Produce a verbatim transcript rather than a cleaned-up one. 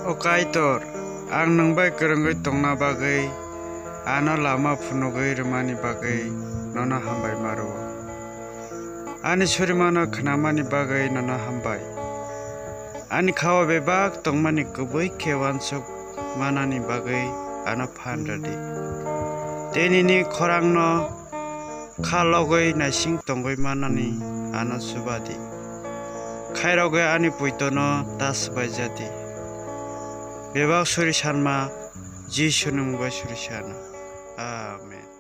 O Kaitor, ang nwng bai kwrwngwi tongna bagwi, ano lama phunugwi rwmani bagwi nono hambai ma rwo. Ani surimano khnamani bagwi nono hambai. Ani kha-o bebak tongmani kubui khe uansuk manani bagwi ano phan rw di. Tei nini khorangno kha logwi naising tongwi manani ano chuba di. Khairogwi ani poitono ta swbaija di. Bebak suri sanma Jisuni mung bai suri sano. Amen.